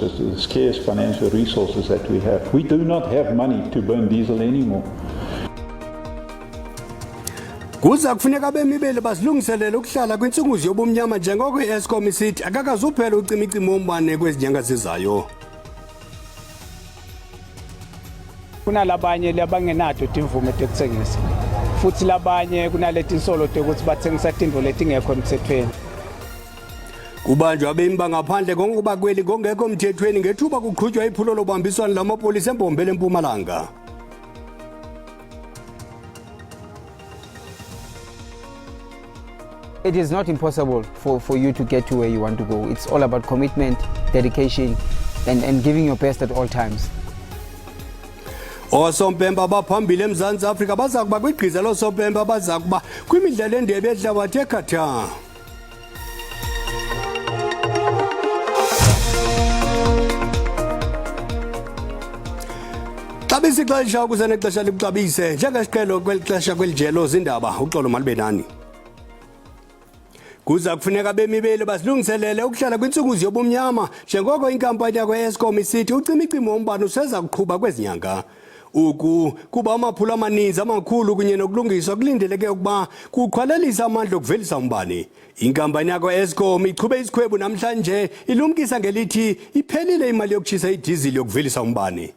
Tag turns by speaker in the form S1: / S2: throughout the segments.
S1: resources, the scarce financial resources that we have. We do not have money to burn diesel anymore.
S2: Kuza kufuneka abemi beli bazilungiselele ukuhlala kwintsunguzi yobumnyama njengoko i-Eskom isithi akakazuphela ucimicimi wombane kwezi nyanga zizayo.
S3: Kunalabanye labangenato timvume tekutsengisa futhi labanye kunaletinsolo tekuthi bathengisa tintfo letingekho emtsetfweni.
S2: Kubanjwa abemi bangaphandle ngokuba kweli ngongekho mthethweni ngethuba kuqhutywa iphulo lobambiswano lamapolisa eMbombela eMpumalanga.
S4: It is not impossible for you to get to where you want to go. It's all about commitment, dedication, and giving your best at all times.
S2: Osompempe abaphambili eMzantsi Afrika baza kuba kwigqiza loosompempe abaza kuba kwimidlalo yendebe yehlabathi eQatar. Xabisa ixesha ukuze nexesha likuxabise njengesiqhelo kweli xesha kweli jelo zindaba uxolo malube nani. Kuza kufuneka abemi beli bazilungiselele ukuhlala kwintsukuzi yobumnyama njengoko inkampani yakwa-Eskom isithi ucimicimi wombane useza kuqhuba kwezi nyanga. Oku kuba amaphulo amaninzi amakhulu kunye nokulungiswa kulindeleke ukuba kuqhwalelise amandla okuvelisa umbane. Inkampani yakwa-Eskom ichube isikhwebu namhlanje ilumkisa ngelithi iphelile imali yokutshisa idizili yokuvelisa umbane.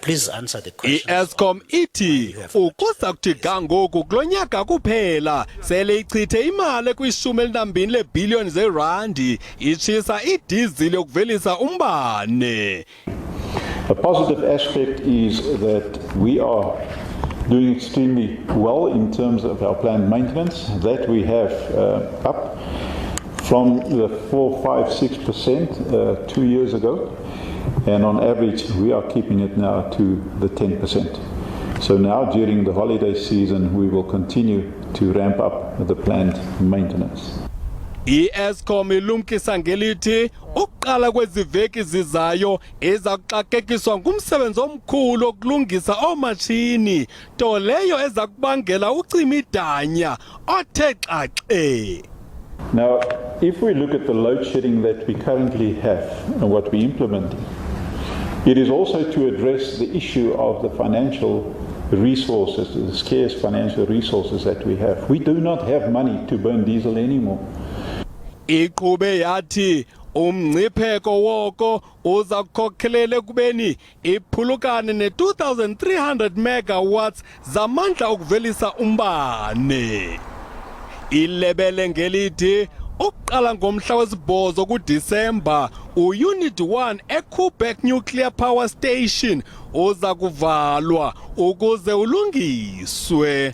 S5: Please answer the question.
S6: I-Eskom ithi ukuza kuthi ga ngoku kulo nyaka kuphela sele ichithe imali ekwishumi elinambini leebhiliyoni zeerandi itshisa idizili yokuvelisa umbane.
S1: A positive aspect is that we are doing extremely well in terms of our planned maintenance that we have up from the 4, 5, 6% 2 years ago. And on average, we are keeping it now to the 10%. So now during the holiday season, we will continue to ramp up the planned maintenance.
S6: I-Eskom ilumkisa ngelithi ukuqala kwezi veki zizayo iza kuxakekiswa ngumsebenzi omkhulu wokulungisa oomatshini, nto leyo eza kubangela ucimidanya othe xaxe.
S1: Now, if we look at the load shedding that we currently have and what we're implementing, it is also to address the issue of the financial resources, the scarce financial resources that we have. We do not have money to burn diesel anymore.
S6: Iqhube yathi umngcipheko woko uza kukhokelela ekubeni iphulukane ne-2300 megawatts zamandla okuvelisa umbane. Ilebele ngelithi ukuqala ngomhla wesibhozo kuDisemba uUnit 1 eKoeberg Nuclear Power Station uza kuvalwa ukuze ulungiswe.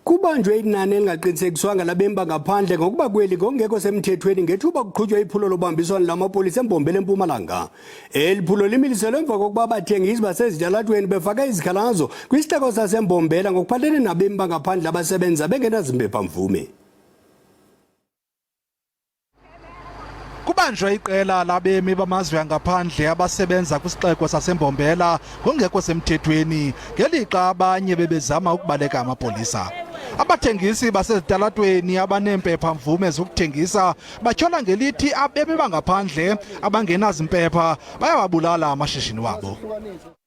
S2: Kubanjwe inani elingaqinisekiswanga labemi bangaphandle ngokuba kweli ngokungekho semthethweni ngethuba kuqhutywa iphulo lobambiswano lamapolisa eMbombela eMpumalanga. Eli phulo limiliselwe emva kokuba abathengisi basezitalatweni befake izikhalazo kwisixeko saseMbombela ngokuphathelene nabemi bangaphandle abasebenza bengenazimpephamvume.
S7: Kubanjwe iqela labemi bamazwe angaphandle abasebenza kwisixeko saseMbombela ngongekho semthethweni ngelixa abanye bebezama ukubaleka amapolisa. Abathengisi basezitalatweni abaneempepha-mvume zokuthengisa batyhola ngelithi abemi bangaphandle abangenazimpepha bayawabulala amashishini wabo.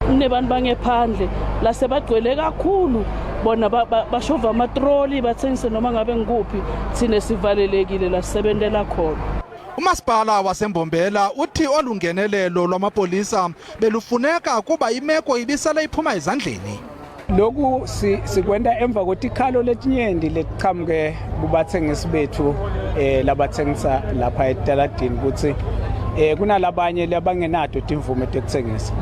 S8: Kunebantu bangephandle lasebagcwele kakhulu bona bashova amatroli bathengise noma ngabe ngikuphi, thina sivalelekile la sisebentela khona.
S7: Umasipala waseMbombela uthi olu ngenelelo lwamapolisa belufuneka kuba imeko ibisele iphuma ezandleni.
S3: Lokhu sikwenta emva kwetikhalo letinyenti letichamuke kubathengisi bethu labathengisa lapha etaladini ukuthi kunalabanye labangenato timvume tekuthengisa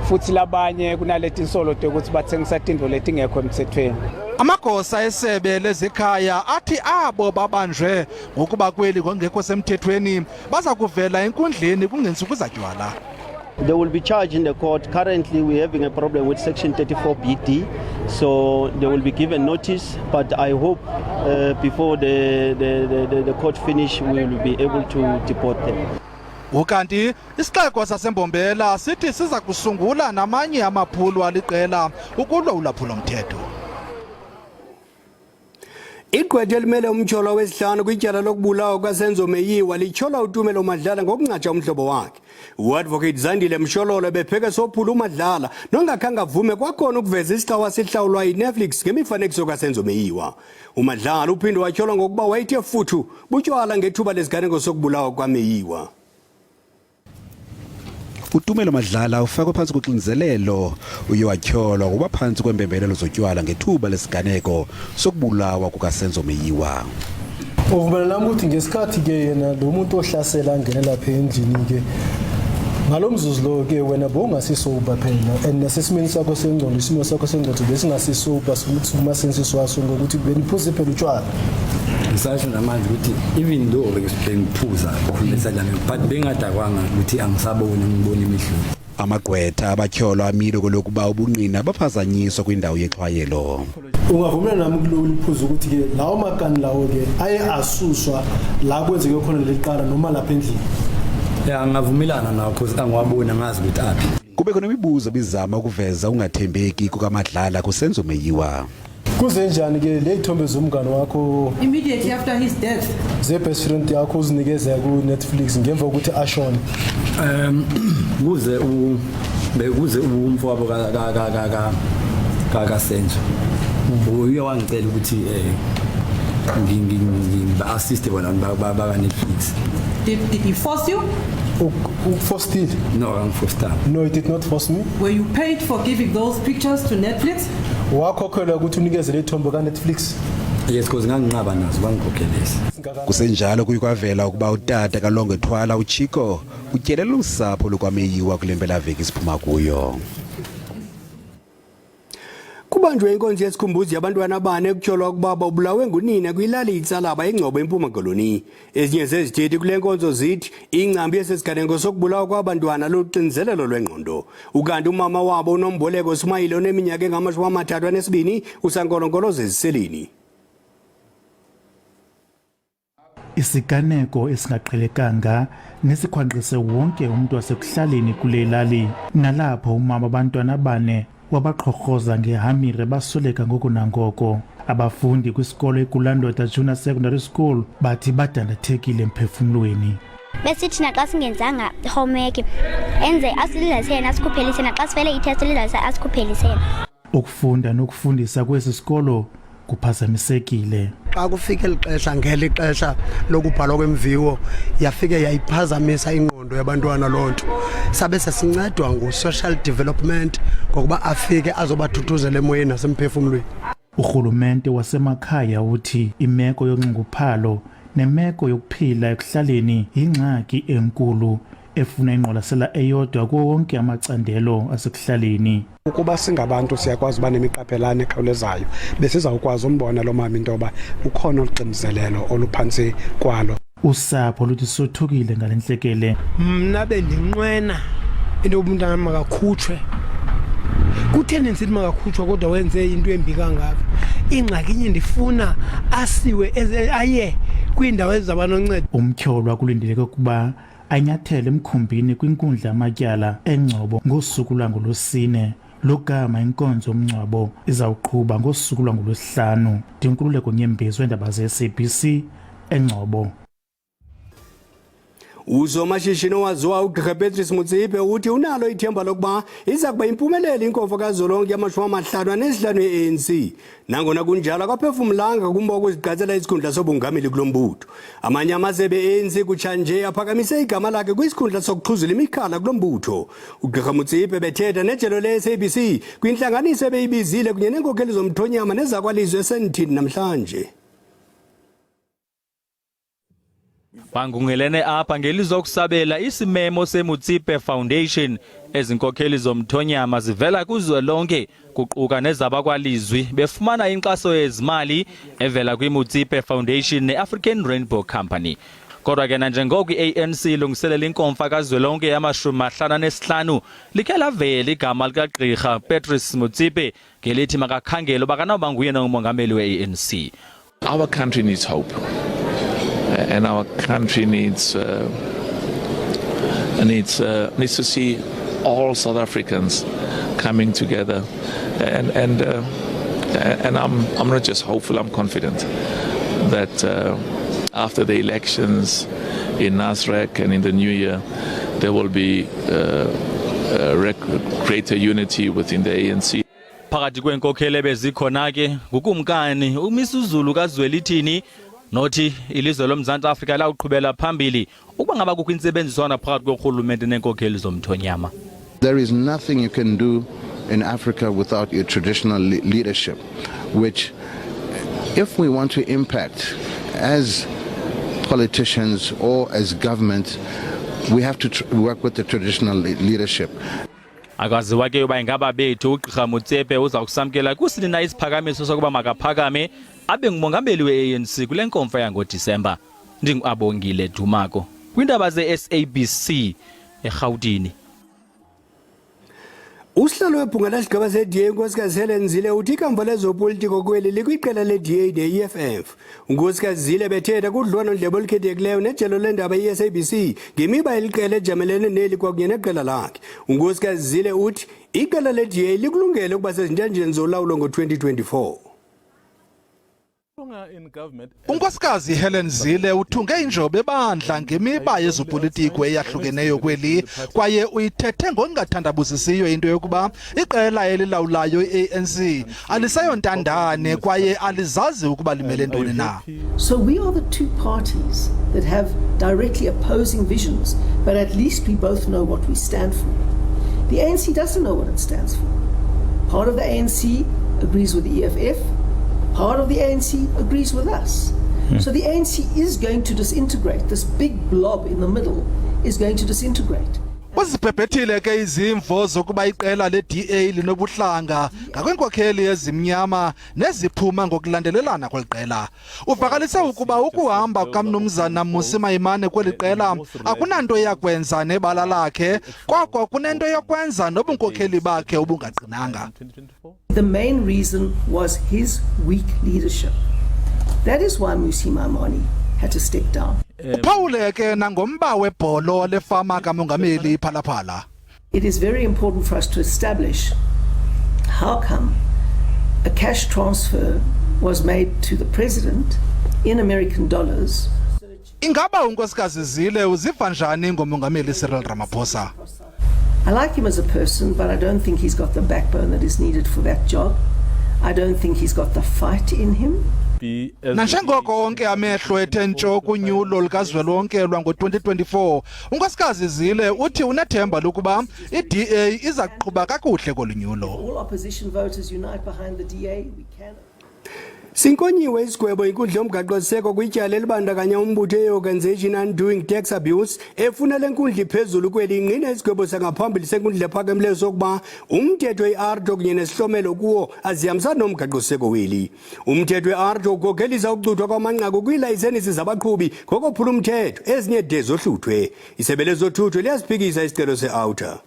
S3: futhi labanye kunaletinsolo tekuthi bathengisa tintfo letingekho emthethweni.
S7: Amagosa esebe lezekhaya athi abo babanjwe ngokuba kweli ngongekho semthethweni baza kuvela enkundleni kungentsuku zatywala.
S9: They will be charged in the court. Currently, we're having a problem with Section 34 BD, so they will be given notice. But I hope before the court finish, we will be able to deport them.
S7: Ukanti isixeko saseMbombela sithi siza kusungula namanye amaphulo aliqela ukulwa ulwaphulomthetho.
S2: Igqwetha elimele umtyholwa wesihlanu kwityala lokubulawa kwaSenzo Meyiwa lityhola uTumelo Madlala ngokungcatsha umhlobo wakhe. UAdvocate Zandile Mshololo ebepheke sophula uMadlala nongakhange avume kwakhona ukuveza isixa wasihlawulwa yiNetflix ngemifanekiso kaSenzo Meyiwa. UMadlala uphinde watyholwa ngokuba wayethe futhu butywala ngethuba lesiganeko sokubulawa kwaMeyiwa.
S10: UTumelo Madlala ufakwe phantsi koxinzelelo, uye watyholwa ngokuba phantsi kweempembelelo zotywala ngethuba lesiganeko sokubulawa kukaSenzo Meyiwa.
S11: Uvumela nami ukuthi ngesikhathi ke yena lo muntu ohlasela angene lapha endlini ke ngalo mzuzu lo ke wena bowungasisoba phela and nasesimeni sakho sengqondo, isimo sakho sengqondo besingasisoba kuma-senses waso ngokuthi beniphuze phela utshwala.
S12: Ngisasho namanje ukuthi even though bengiphuza khulisa njani, but bengadakwanga ukuthi angisaboni, ngibona imehluko.
S10: Amagqwetha abatyholwa amile kwelokuba ubungqina baphazanyiswa kwindawo yexhwayelo.
S11: Ungavumelana nami kulolu liphuzu ukuthi ke lawo makani lawo ke aye asuswa la kwenzeke khona leli qala noma lapha endlini?
S12: Ya, ngingavumelana nawo because angiwaboni, angazi ukuthi aphi.
S10: Kubekho nemibuzo ebizama ukuveza ukungathembeki kukaMadlala kuSenzo Meyiwa.
S11: Kuze njani ke le thombe zomngane wakho
S13: Immediately after his death.
S11: ze-best friend yakho uzinikeza ku-Netflix ngemva kokuthi ashone?
S12: Kuze u bekuze umfowabo ka ka ka ka ka ka kaSenzo uye wangicela ukuthi ngiba assist bona baka Netflix.
S13: Did he force you?
S11: Ukufostile?
S12: No, angifostanga.
S11: No, he did not force me.
S13: Were you paid for giving those pictures to Netflix?
S11: Wakhokhelwa ukuthi unikeze le thombe ka-Netflix?
S12: Yes, because nganginqaba nazo, bangikhokhelisa.
S10: Kusenjalo kuye kwavela ukuba utata kaLongwe Thwala, uChiko, utyelela usapho lukwaMeyiwa kule mpelaveki siphuma kuyo.
S2: Kubanjwe inkonzo yesikhumbuzo yabantwana abane ekutyholwa ukuba babulawe ngunina kwilali iTsalaba eNgcobo eMpuma Koloni. Ezinye zezithethi kule nkonzo zithi ingcambi yesesiganeko sokubulawa kwabantwana luxinzelelo lwengqondo. Ukanti umama wabo uNomboleko Simayile oneminyaka engama-32 usankolonkoloza eziseleni.
S14: Isiganeko esingaqhelekanga nesikhwanqise wonke umuntu wasekuhlaleni kule lali, nalapho umama abantwana abane wabaqhorhoza ngehamire basweleka ngoko nangoko. Abafundi kwisikolo iKulandoda Junior Secondary School bathi badandathekile emphefumlweni.
S15: Besithi naxa singenzanga homework enze asilizalise yena, asikhuphelise, naxa sifele itest lizalise asikhuphelise yena.
S14: Ukufunda nokufundisa kwesi sikolo kuphazamisekile.
S16: Xa kufike eli xesha, ngeli xesha lokubhalwa kwemviwo, yafike yayiphazamisa ingqondo yabantwana loo nto. Sabe sesincedwa ngu-social development ngokuba afike azobathuthuzela emoyeni nasemphefumlweni.
S14: Urhulumente wasemakhaya uthi imeko yonxunguphalo nemeko yokuphila ekuhlaleni yingxaki enkulu efuna ingqwalasela eyodwa kuwo wonke amacandelo asekuhlaleni.
S16: Ukuba singabantu siyakwazi uba nemiqaphelane ekhawulezayo, besizawukwazi umbona lo mama into yoba ukhona oluxinizelelo oluphantsi kwalo.
S14: Usapho luthi sothukile ngale ntlekele.
S17: Mna bendinqwena into yokuba umntana makakhutshwe. Kutheni ndisithi makakhutshwa kodwa wenze into embi kangaka? Ingxaki inye, ndifuna asiwe aye kwiindawo ezizawuba noncedo.
S14: Umtyholwa kulindeleke ukuba anyathele emkhumbini kwinkundla yamatyala eNgcobo ngosuku lwangolwesine, logama inkonzo yomngcwabo izawuqhuba ngosuku lwangolwesihlanu. Ndinkululeko Nyembezi weendaba ze-SABC eNgcobo.
S2: Usomashishini owaziwa uGqirha Patrice Motsepe uthi unalo ithemba lokuba iza kuba impumelelo inkomfa kazwelonke yama-55 ye-ANC. Nangona kunjalo, akaphefumlanga kumba wokuzigqatsela isikhundla sobungameli kulo mbutho. Amanye amasebe e-ANC kutshanje aphakamise igama lakhe kwisikhundla sokuxhuzula imikhala kulo mbutho. UGqirha Motsepe bethetha nejelo le-SABC kwintlanganiso ebeyibizile kunye neenkokheli zomthonyama nezakwalizwe eSandton namhlanje.
S18: Bangungelene apha ngelizokusabela isimemo seMotsepe Foundation. Ezinkokheli zomthonyama zivela kuzwelonke kuquka nezabakwalizwi befumana inkxaso yezimali evela kwiMotsepe Foundation ne-African Rainbow Company. Kodwa ke nanjengoko i-ANC ilungiselela inkomfa kazwelonke yama-55, likhe lavela igama likagqirha Patrice Motsepe ngelithi makakhangele uba kanawuba nguye nongumongameli we-ANC.
S19: Our country needs hope, and our country needs to see all South Africans coming together, and And I'm, I'm not just hopeful, I'm confident that uh, after the elections in Nasrec and in the new year, there will be uh, uh, greater unity within the ANC.
S18: Phakathi kweenkokheli ebezikhona ke ngukumkani uMisuzulu kaZwelithini nothi ilizwe loMzantsi Afrika lawuqhubela phambili ukuba ngaba kukho intsebenziswano phakathi korhulumente neenkokheli zomthonyama.
S20: There is nothing you can do in Africa without your traditional leadership, which if we want to impact as politicians or as government, we have to work with the traditional leadership.
S18: Akaziwa ke uba ingaba bethu uGqirha Motsepe uza kusamkela kusini na isiphakamiso sokuba makaphakame abe ngumongameli we-ANC kule nkomfa yangoDisemba. NdinguAbongile Dumako kwiindaba ze-SABC eRhawutini.
S2: Usihlalo webhunga lesigaba se-DA uNkosikazi Helen Zille uthi ikamva lezopolitiko kweli likwiqela le-DA ne-EFF. UNkosikazi Zille bethetha kudliwano-ndlebe olukhethekileyo nejelo lendaba i-SABC ngemiba eliqela ejamelene neli kwakunye neqela lakhe. UNkosikazi Zille uthi iqela le-DA likulungele ukuba sezintanjeni zolawulo ngo-2024.
S7: Unkosikazi Helen Zille uthunge injobo ebandla ngemiba yezopolitiko eyahlukeneyo kweli kwaye uyithethe ngokungathandabuzisiyo into yokuba iqela elilawulayo i-ANC aliseyontandane kwaye alizazi ukuba limele ntoni na.
S21: So we are the two parties that have directly opposing visions, but at least we both know what we stand for. The ANC doesn't know what it stands for. Part of the ANC agrees with the EFF, part of the ANC agrees with us. So the ANC is going to disintegrate. This big blob in the middle is going to disintegrate.
S7: Uzibhebhethile ke izimvo zokuba iqela le-DA linobuhlanga ngakwinkokheli ezimnyama neziphuma ngokulandelelana kweli qela. Uvakalise ukuba ukuhamba kukaMnumzana Mmusi Maimane kweli qela akunanto yakwenza nebala lakhe, koko kunento yokwenza nobunkokheli bakhe obungaqinanga.
S21: The main reason was his weak leadership. That is why Mmusi Maimane had to step down.
S7: Uphawule ke nangomba webholo lefama kamongameli iPhala Phala.
S21: It is very important for us to establish how come a cash transfer was made to the president in American dollars.
S7: Ingaba unkosikazi Zille uziva njani ngomongameli Cyril Ramaphosa?
S21: I like him as a person, but I don't think he's got the backbone that is needed for that job. I don't think he's got the fight in him.
S7: Nanjengoko onke amehlo ethe ntsho kunyulo lukazwelonke lwango-2024, unkosikazi Zille uthi unethemba lokuba i-DA iza kuqhuba kakuhle kolu nyulo.
S21: All opposition voters unite behind the DA. We can.
S2: Sinkonyiwe isigwebo inkundla yomgaqo-siseko kwityala elibandakanya umbutho i-Organisation Undoing Tax Abuse efuna le nkundla iphezulu kweli ingqina isigwebo sangaphambili senkundla ephakamileyo sokuba umthetho i-AARTO kunye nesihlomelo kuwo azihambisani nomgaqo-siseko weli. Umthetho we-AARTO ukhokhelisa ukucuthwa kwamanqaku kwiilayisenisi zabaqhubi ngokophula umthetho ezinye de zohluthwe. Isebe lezothutho liyasiphikisa isicelo se-AAUTA.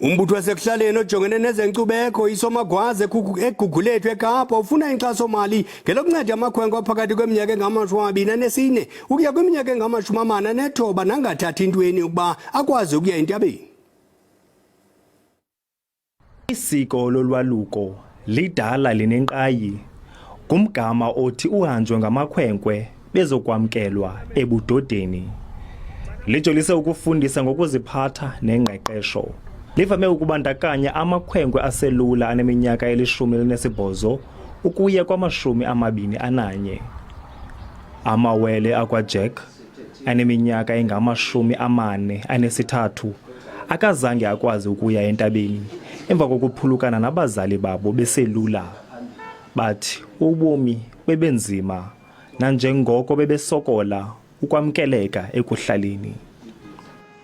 S2: Umbutho wasekuhlaleni ojongene nezenkcubeko iSomagwaza eGugulethu eKapa ufuna inkxasomali ngelokunceda amakhwenkwe aphakathi kweminyaka engama-24 ukuya kwiminyaka engama-49 nangathathi ntweni ukuba akwazi ukuya entabeni.
S22: Isiko lolwaluko lidala linenkqayi ngumgama othi uhanjwe ngamakhwenkwe bezokwamkelwa ebudodeni. Lijolise ukufundisa ngokuziphatha nengqeqesho. Livame ukubandakanya amakhwenkwe aselula aneminyaka eli-18 ukuya kwama-21. Amawele akwaJack aneminyaka engama-43 akazange akwazi ukuya entabeni emva kokuphulukana nabazali babo beselula. Bathi ubomi bebenzima nanjengoko bebesokola ukwamkeleka ekuhlaleni.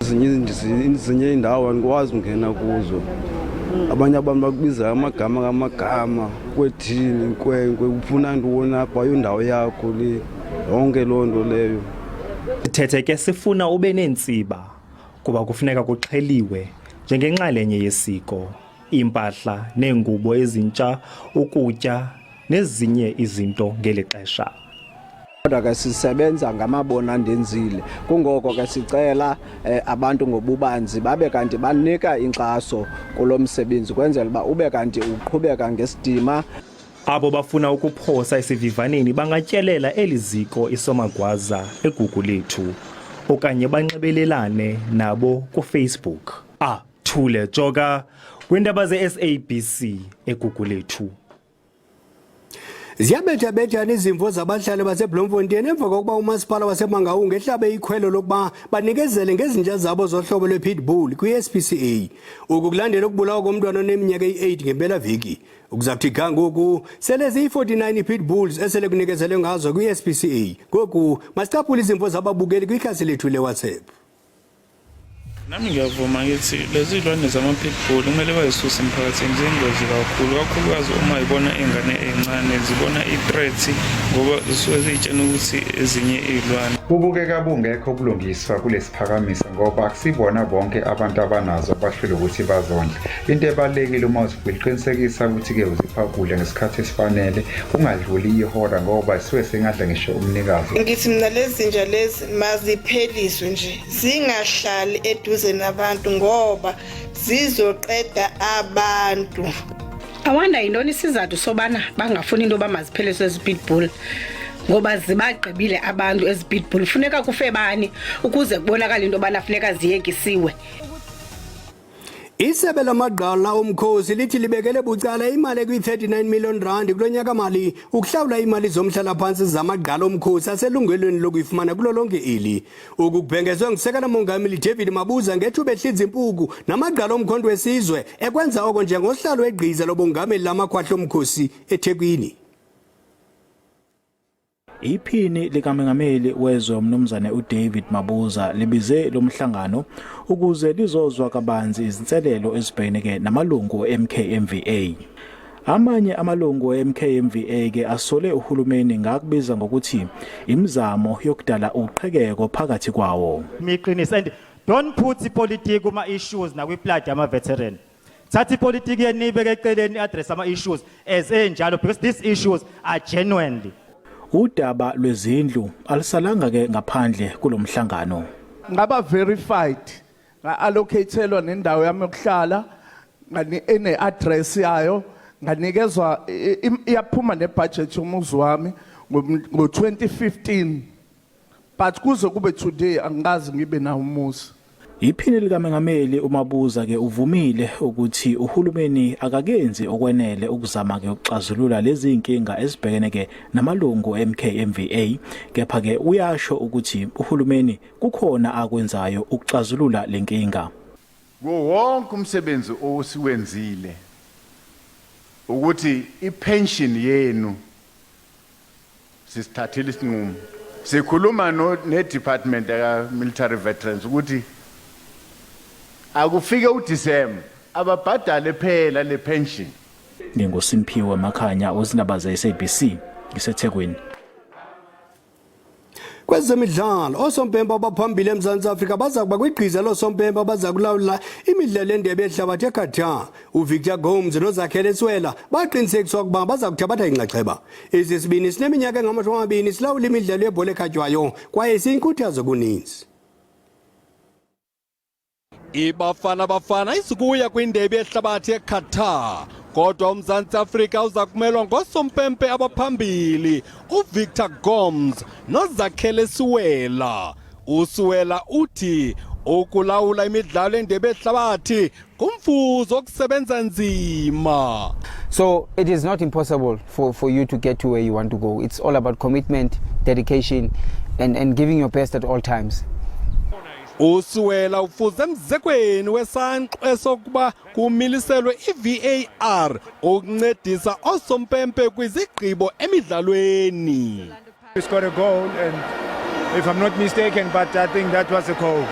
S23: Ezinye iindawo andikwazi ungena kuzo. Abanye abantu bakubiza amagama ngamagama, kwethini nkwenkwe, ufuna ntoni apha, ayondawo yakho le, yonke loo nto leyo.
S22: Sithethe ke sifuna ube neentsiba kuba kufuneka kuxheliwe njengenxalenye yesiko, iimpahla neengubo ezintsha, ukutya nezinye izinto ngeli xesha.
S1: Kodwa ke sisebenza ngamabona ndenzile, kungoko ke sicela abantu ngobubanzi babe kanti banika inkxaso kulo msebenzi kwenzela uba ube kanti uqhubeka ngesidima.
S22: Abo bafuna ukuphosa esivivaneni bangatyelela eli ziko iSomagwaza eGugulethu okanye banxibelelane nabo kuFacebook. Athule Joka kwiindaba ze-SABC eGugulethu.
S2: Ziyabethabethana izimvo zabahlali baseBloemfontein emva kokuba umasipala waseMangaung ehlabe ikhwelo lokuba banikezele ngezinja zabo zohlobo lwe-pitbull kwi-SPCA. Oku kulandela ukubulawa komntwana oneminyaka eyi-8 ngempelaveki. Ukuza kuthi ga ngoku sele ziyi-49 ii-pitbulls esele kunikezelwe ngazo kwi-SPCA. Ngoku masicaphule izimvo zababukeli kwikhasi lethu leWhatsApp.
S4: Nami ngiyavuma ngithi lezi zilwane zama-pitbull kumele bayisuse emphakathini, ziyingozi kakhulu, kakhulukazi uma ibona iy'ngane ey'ncane zibona i-threat ngoba zisuke ziy'tshena ukuthi ezinye iy'lwane.
S5: Kubukeka bungekho ubulungiswa kulesiphakamiso ngoba akusibona bonke abantu abanazo abahlulwe ukuthi bazondle. Into ebalulekile uma uzifuyile qinisekisa ukuthi-ke uzipha ukudla ngesikhathi esifanele kungadluli ihora ngoba isuke singadla ngisho umnikazi.
S24: Ngithi mina lezi zinja lezi mazipheliswe nje zingahlali eduze nabantu ngoba zizoqeda abantu.
S25: Awanda yintoni isizathu sobana bangafuni into yoba mazipheliswe ezi pitbull ngoba zibagqibile abantu ezi pitbull, funeka kufe bani ukuze kubonakale into yobana funeka ziyekisiwe.
S2: Isebe lamagqala omkhosi lithi libekele bucala imali ekwi-39 million rand kulo nyaka-mali ukuhlawula imali zomhlalaphantsi zamagqala omkhosi aselungelweni lokuyifumana kulo lonke eli. Oku kubhengezwe ngusekela mongameli David Mabuza ngethuba ehlinza impuku namagqala omkhonto wesizwe ekwenza oko njengosihlalo wegqiza lobongameli lamakhwahla omkhosi eThekwini.
S14: Iphini likamengameli wezwe uMnumzane uDavid Mabuza libize lo mhlangano ukuze lizozwa kabanzi izinselelo ezibhekene namalungu e-MKMVA. Amanye amalungu e-MKMVA ke asole uhulumeni ngakubiza ngokuthi imizamo yokudala uqhekeko phakathi kwawo.
S26: Iqiniso and don't put ipolitiki kuma issues nakwi-plight yama veteran. Thatha ipolitiki yenu niyibeke eceleni, address ama issues as enjalo because these issues are genuinely
S14: Udaba lwezindlu alisalanga ke ngaphandle kulomhlangano.
S27: Ngaba verified, nga-allocatelwa nendawo yami yokuhlala ngani ene address yayo, nganikezwa iyaphuma nebudget yomuzi wami ngo-2015, but kuze kube today angikaze ngibe nawo umuzi.
S14: Iphini likamengameli uMabuza ke uvumile ukuthi uhulumeni akakenzi okwenele ukuzama ke ukuxazulula lezi inkinga ezibhekene ke namalungu MKMVA, kepha ke uyasho ukuthi uhulumeni kukhona akwenzayo ukuxazulula lenkinga.
S28: Kuwo wonke umsebenzi osiwenzile ukuthi ipension yenu sisithathile isinqumo, sikhuluma no ne-department yaka-military veterans ukuthi akufike uDisemba ababhadale phela le pension.
S14: NginguSimphiwe Makhanya wezindaba ze-SABC ngiseThekwini.
S2: Kwezemidlalo, osompempe abaphambili eMzantsi Afrika baza kuba kwigqiza loosompempe abaza kulawula imidlalo yendebe yehlabathi eQatar. UVictor Gomes noZakhele Siwela baqinisekiswa ukuba baza kuthabatha inxaxheba. Esi sibini sineminyaka engama-20 silawula imidlalo yebhola ekhatywayo kwaye siyinkuthazo kuninzi.
S6: IBafana Bafana izukuya kwindebe yehlabathi eQatar, kodwa uMzantsi Afrika uza kumelwa ngosompempe abaphambili uVictor Gomes noZakhele Siwela. USiwela uthi ukulawula imidlalo yendebe yehlabathi kumfuzo okusebenza nzima.
S29: So it is not impossible for you to get to where you want to go. It's all about commitment, dedication, and giving your best at all times.
S6: USiwela ufuze emzekweni wesanqo esokuba kumiliselwe iVAR ukuncedisa osompempe kwizigqibo emidlalweni.
S30: He scored a goal, and if I'm not mistaken, but I think that was a goal.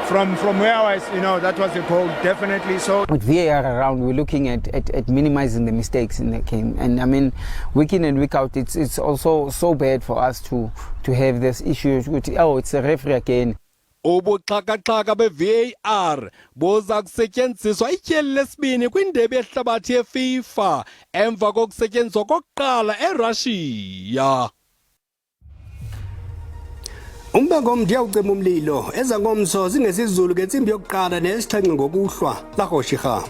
S30: From where I was, that was a goal, definitely. So
S29: with VAR around, we're looking at minimizing the mistakes in the game. And I mean, week in and week out, it's also so bad for us to have this issue with, oh, it's a referee again.
S6: Ubuxhakaxhaka be-VAR buza kusetyenziswa ityeli lesibini kwindebe yehlabathi yeFIFA emva kokusetyenziswa kokuqala eRussia.
S2: Umbe ngomdi uyawucima umlilo ezangomso zingesiZulu ngentsimbi yokuqala neyesixhenxe ngokuhlwa lahoshirha.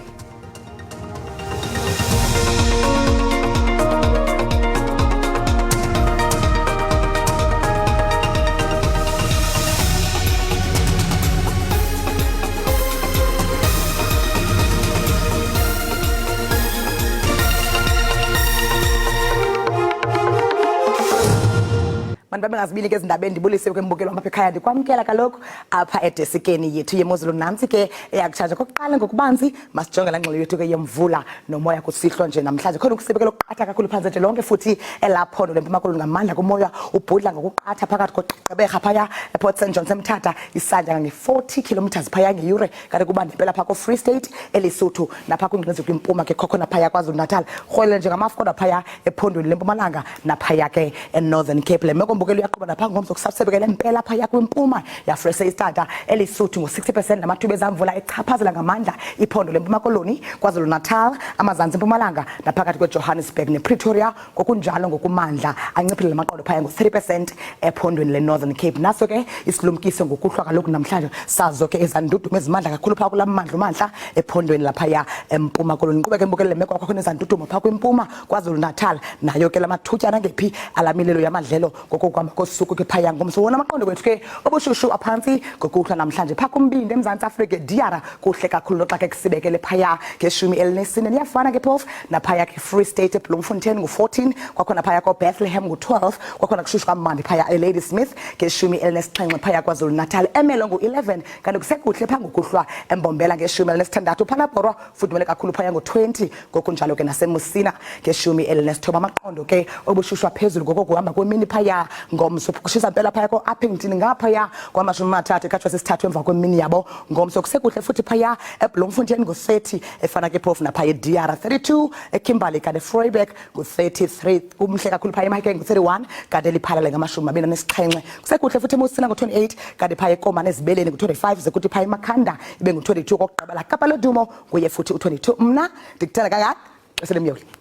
S3: Bantu babengazibili ke ezindabeni, ndibulise ke mbukelo apha ekhaya, ndikwamkela kaloku apha edesikeni yethu yemozulu. Nantsi ke eyakutshaje kokuqala ngokubanzi. Masijonge laa ngxelo yethu ke yemvula nomoya kusihlwa nje namhlanje. Khona ukusibekela okuqatha kakhulu phantse nje lonke futhi elaa phondo leMpuma Koloni, ngamandla kumoya ubhudla ngokuqatha phakathi koGqeberha phaya ePort St John seMthatha, isantya ngange-40 kilometers phaya ngeyure, kanti kuba nempela phaa koFree State, eLesotho, naphaa kwingqizi kwimpuma ke khokho, naphaya KwaZulu Natal rhwele njengamafu, kodwa phaya ephondweni leMpumalanga naphaya ke eNorthern Cape le meko mbukelo uyaqhuba napha ngomso. Kusasebekele mpela phaya kwimpuma yaFreyistata, eLesotho ngo-60% namathuba ezamvula echaphazela ngamandla iphondo leMpuma Koloni, KwaZulu Natal, amazantsi eMpumalanga naphakathi kweJohannesburg nePretoria. Ngokunjalo ngokumandla anciphile lamaqondo phaya ngo-3% ephondweni leNorthern Cape. Naso ke isilumkiso ngokuhlwa kaloku namhlanje sazo ke ezandudumo ezimandla kakhulu phaa kulaa mmandla umantla ephondweni laphaya eMpuma Koloni. Qhubeke mbukele le meko, kwakhona ezandudumo phaa kwimpuma KwaZulu Natal, nayo ke lamathutyana angephi alamilelo yamadlelo ngokokuhamba kosuku ke phaya ngomso. Wona amaqondo kwethu ke obushushu aphantsi ngokuhlwa namhlanje phaa kumbindi eMzantsi Afrika, Diara kuhle kakhulu noxa ke kusibekele phaya nge-14. Liyafana ke phofu naphaya ke Free State, eBloemfontein ngu-14, kwakhona phaya koBethlehem ngu-12, kwakhona kushushu kamandi phaya eLadysmith nge-17 phaya KwaZulu Natal, eMelo ngu-11, kanti kusekuhle phaa ngokuhlwa eMbombela nge-16. Phalaborwa fudumele kakhulu phaya ngo-20, ngokunjalo ke naseMusina nge-19. Amaqondo ke obushushwa phezulu ngokokuhamba kwemini phaya ngomso, kushisa mpela phaya ko-Upington ngaphaya kwama-30 ekhatshwa sisithathu emva kwemini yabo ngomso. Kusekuhle futhi phaya eBloemfontein ngo-30, efana ke phofu naphaya eDR 32, eKimberley kanti eVryburg ngu-33, kumhle kakhulu phaya eMahikeng ngu-31, kanti eLephalale ngama-27. Kusekuhle futhi eMusina ngo-28, kanti phaya eKomani eZibeleni ngu-25, ze kuthi phaya eMakhanda ibe ngu-22. Kokugqibela Kapa Lodumo nguye futhi u-22. Mna ndikuthanda kangaka, xesha lemyoli.